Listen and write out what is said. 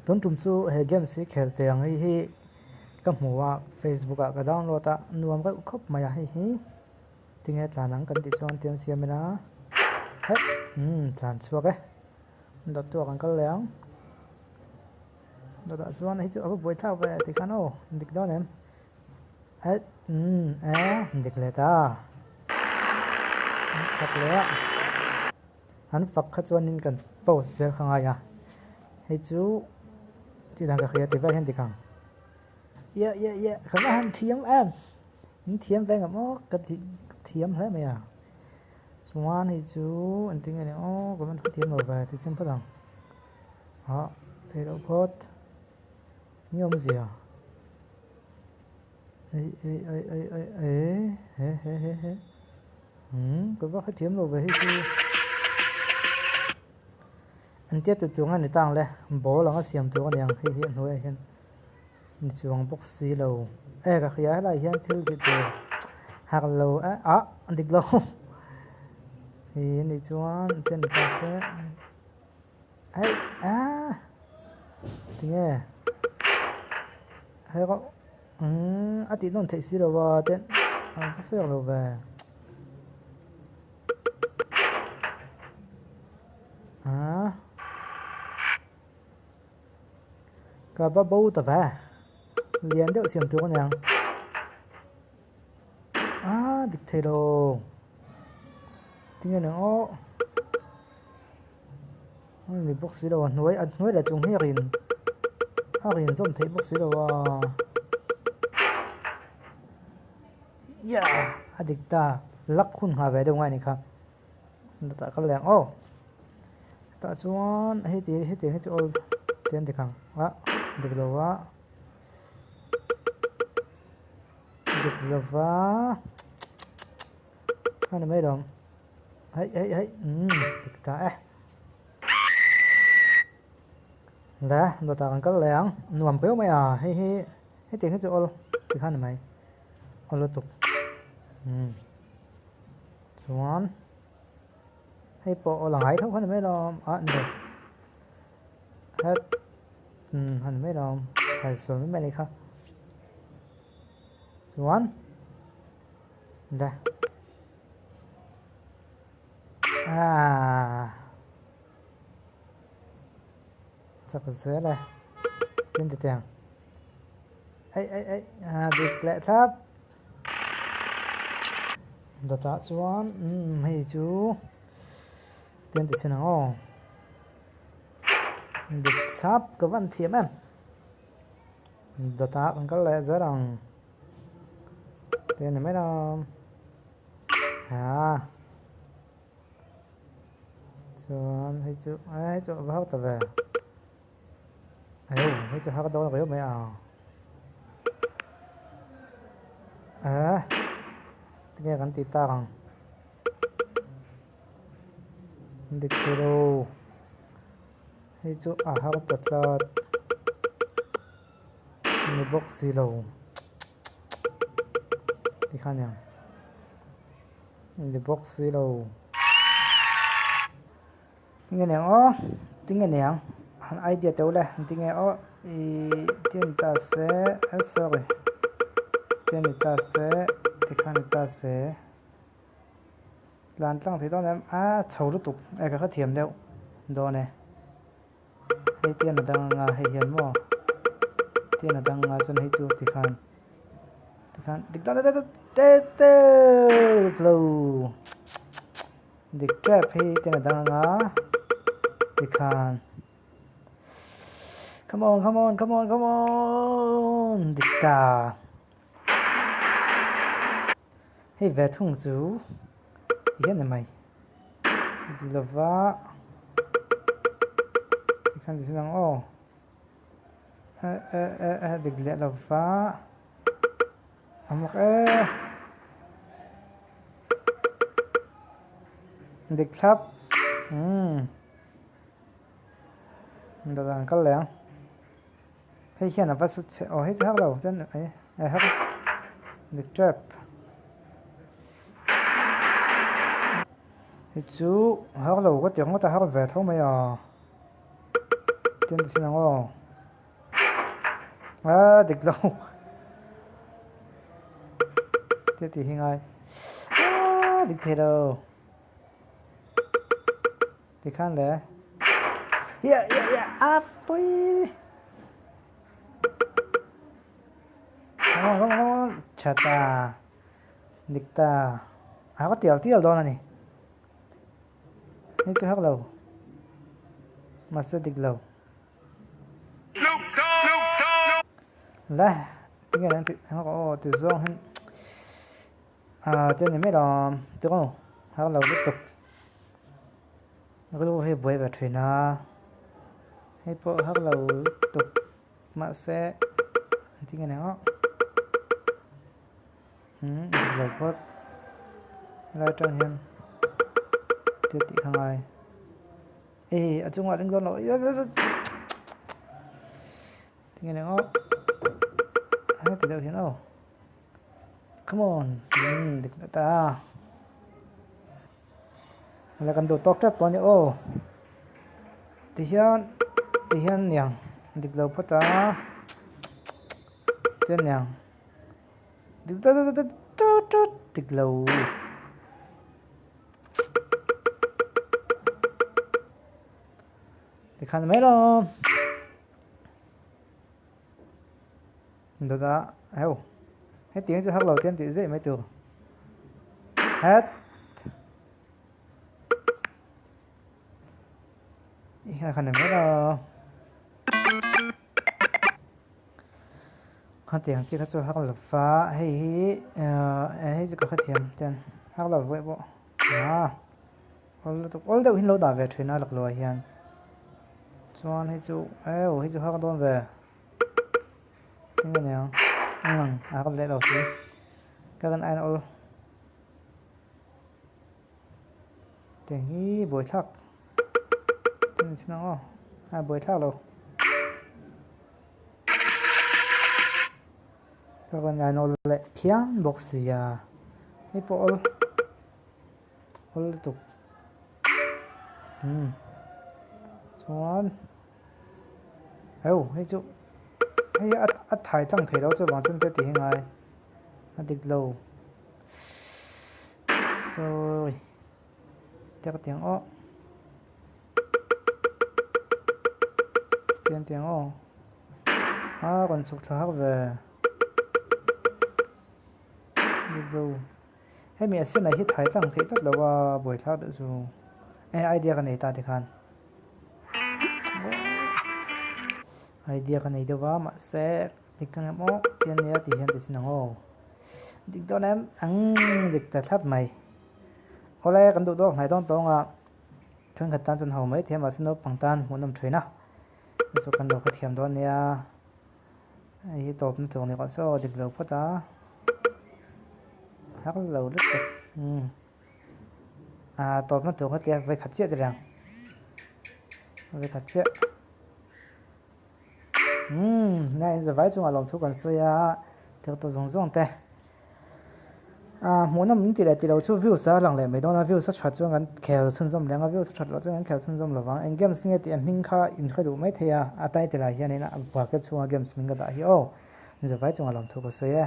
Tun tum chu he games hi khel teh ang hei hi ka hmu a facebook ah ka download a nuam reuh khawp mai a hei hi tinge tlan ang kan tih chuan tian siam ila heh umm tlan chhuak e dawttu ah kan kal leh ang dawtah chuan hei chu a va buai thlak ve tikhan aw dik dawn em eh umm eh dik leh ta an fak leh a an fak kha chuanin kan post zel kha ngai a hei chu tih dan ka hria tih vel hian dik ang yeah yeah yeah ka va han thiam em in thiam ve ngam aw ka ti thiam hle mai a chuan hei chu engtin nge ni aw ka van thiam lo ve ti chiang phawt ang ah theih loh phawt nge awmzia ei ei ei ei ei ei he he he he umm ka va hrethiam lo ve hei chu engtia tih tur nge ni ta ang le ball anga siam tur a ni ang hei hi a hnuaiah hian ni chuang bawk si lo e ka hria helaiah hian thil tih tur harh lo e ah a dik lo ih a nih chuan engtia ni ta se hei ah tinge hei rawh umm a tih nawn theih si lo a ten a va fair lo ve. Ah. Ka va bo ta ve. Lian deuh siam tur aniang. Ah, dik thei lo. Tinge nang aw. Ni bawk si lo a hnuai a hnuai leh chung hi a rin a rin zawm theih bawk si lo a. Yeah, a dik ta. Lak hun nghah ve deuh ngai ni kha. Tah kal leh ang aw. Tah chuan hei ti hetiang hi chu awl chian dik ang a dik lo a dik lo va a ni mai lawm hei hei hei umm dik ta e le dawtah kan kal leh ang nuam viau mai a hei hi hetiang hi chu awl tikhan a ni mai awl lutuk umm. Chuan hei pawh aw la ngai tho kha ni mai lawm a ni het umm a ni mai lawm hai sawi mai mai a ni kha chuan le aaa chak zel e tin ti teng ei ei ei a dik leh thlap. Dawtah chuan umm hei chu tian ti chhin ang aw dik thlap ka van thiam em dawtah kan kal leh zel ang tian ni mai lo ha chuan hei chu hei chu a va hau ta ve. Hei hei chu har dawn riau mai a eh tinge kan tih tak ang dik thei lo hei chu a har ta tlat ni bawk si lo tikhan eng ni bawk si lo. Tinge niang aw tinge niang han idea teuh le tinge aw ih tian ta se eh sorry tian ni ta se tikhan ni ta se tlan tlang thei dawn em a chho lutuk e ka hrethiam deuh dawn e hei tian a dang anga hei hian maw tian a dang anga chuan hei chu tikhan tikhan dik dawn te te te lo. Dik tep hi ten a dang anga tikhan come on come on come on come on dik ta hei ve thung chu tihian ni mai lova tikhan ti sin ang aw eh eh eh eh dik leh lova a mak e. Dik thlap umm dawt an kal leh ang hei hian a va su chhe aw hei chu hak lo chuan eh eh hak dik tep hei chu hak lo ka ti ngawt a hak ve tho mai a tin ti sin ang aw. A dik lo. Tia tih hi ngai. A dik thei lo. Tikhan le. Ia ia ia a pui. Come on come on come on. Tha ta. Dik ta. A ka tial tial dawn a ni. Hei chu hak lo. Mahse dik lo. Le tinge an tih hak aw ti zawng hian ah te ni mai lo tiraw hak lo lutuk rilru hi buai ve thin a hei pawh hak lo lutuk mahse tinge ni ang umm dik lo phawt helai atang hian thil tih kha ngai. Ê a chungah ring dawn lo tinge ni aw heti deuh hian aw come on umm dik leh ta la kan duh tawk tep tawh a ni aw tihian tihian niang dik lo phawt a tihian niang dik dik lo. Tikhan mai lo. Dawt heu. Hetiang chu hak lo tian tih zeih mai tur. Het. Ikhan khan mai lo. Khatiang chi kha chu hak lo va hei hi hei chu ka hrethiam ten hak lo vek pawh ah awl lutuk awl deuh hi lo dah ve thin a laklawh ah hian chuan hei chu eu hei chu hak dawn ve eng ania ang a hak leh lo si ka rawn ain awl tiang hi buaithlak tin a chin ang aw a buaithlak lo. Ka rawn en awl leh phian bawk sia hei pawh awl awl lutuk umm chuan heu hei chu hei a a thai tlang thei lo chuvang chuan ka ti hi ngai a dik lo sawi te ka ti ang aw. Tiang tiang aw a rawn chhuk thla har ve Bro hemi a sen ah hi thai tlang theih tlat lo a buai thlak deuh chu e idea ka nei ta tikhan idea ka nei deuh va mahse dik ka ngem aw tiang nia ti hian ti chin ang aw dik dawn em ang dik ta thlap mai awle kan duh tawk hnai dawn tawng a. Thenkhat tan chuan ho mai thei a mahse naupang tan hmuhnawm thin a chu kan lo hrethiam dawn nia hei hi tawpna tur ni rawh se aw dik lo phawt a har lo lutuk umm ah tawpna tur kha tia vawikhat chiah te lang vawikhat chiah umm nia inzavai chungah lawmthu kan sawi a thil tawh zawng zawng te. Ah hmuhnawm min ti leh tilo chu views a lang leh mai dawn a views a that chuan kan khel chhunzawm leh ang a views a that loh chuan kan khel chhunzawm lo vang eng games nge tih a hming kha in hre duh mai thei a a title ah hianin a bracket chhunga games hming ka dah hi aw zavai chungah lawmthu ka sawi e.